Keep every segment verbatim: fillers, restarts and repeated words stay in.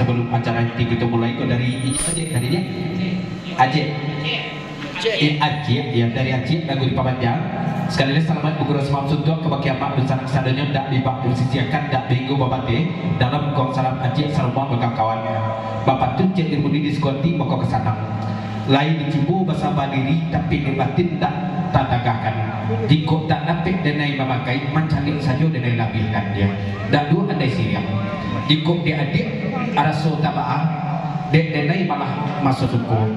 Sabalum acara inti kito mulai, ko dari Aceh tadi, yo? Aceh. Eh, Aceh, yo, dari Aceh, lagu dipapanjang. Sakali lai, salamaik bagurau samalam suntuak kabake amak dunsanak sadonyo, ndak bibak disisiakan, ndak bainggo babateh, dalam kong salam Aceh, sarumo bakakawan. Bapantun Cek Irmudi di Sukowanti, mako ka sanang. Lai dicimbo basa badiri, tapi di batin ndak tatagahkan. Jikok tak dapek denai mamakai, mancaliak sajo denai labiahkan, yo. Dak duo andai siriang. Jikok di adiak araso tabaa, dek denai malah maso suko.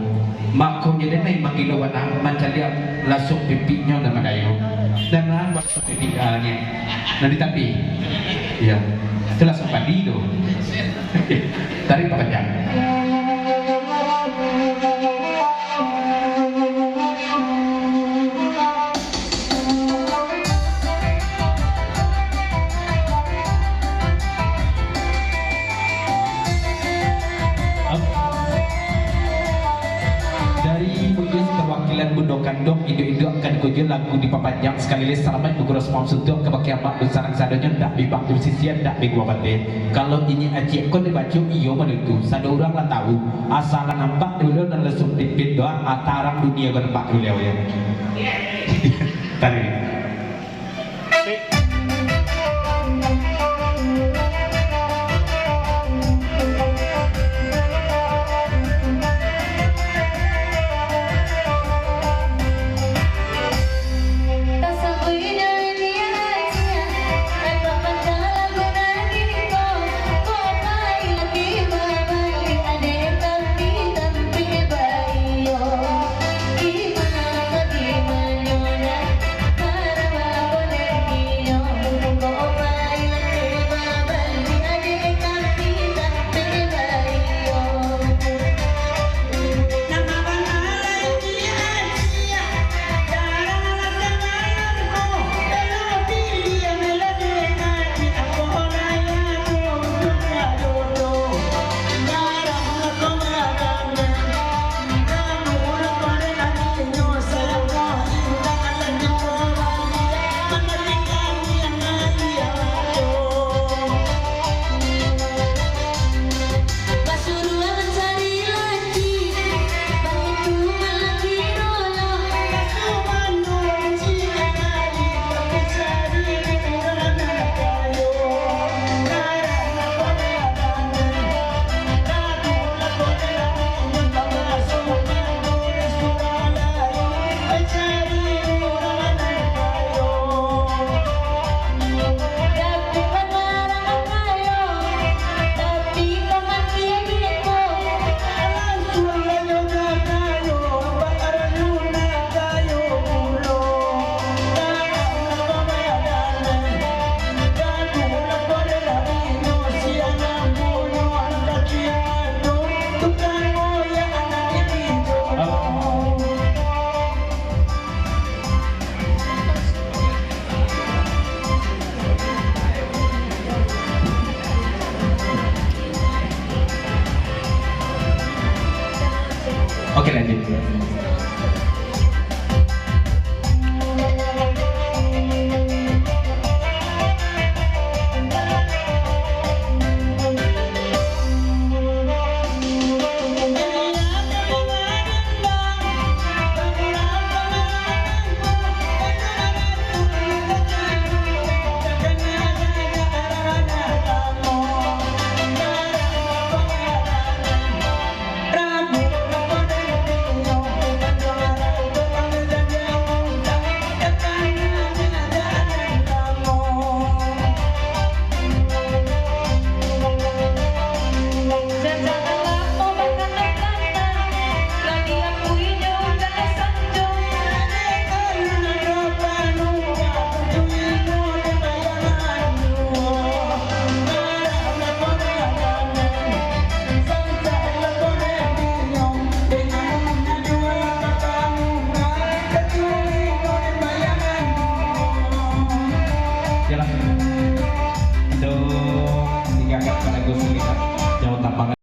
Mako nyo denai manggilo bana, mancaliak lasuak pipiknyo nan madayo. Dan nan basuak pipik ka langik. Nan di tapi. Iyo. Itulah sumpah di tu. Tarik papanjang. Dari Bugis, perwakilan Bundo Kandong, induak-induak kan ko jo lagu dipapanjang. Sakali lai, salamaik bagurau samalam suntuak kabake amak dunsanak sadonyo, ndak bibak disisiakan, ndak bainggo babateh. Kalau inyiak Aceh ko dibaco, iyo manantu, sado urang lah tahu. Asa lah nampak dulu nan lasuak pipik doh, ah, tarang dunia ko nampak dulu, yo. Tadi. Oke, lanjut. Yalah. Untuk tinggalkan pada Gus Lihat. Jauh tampangan.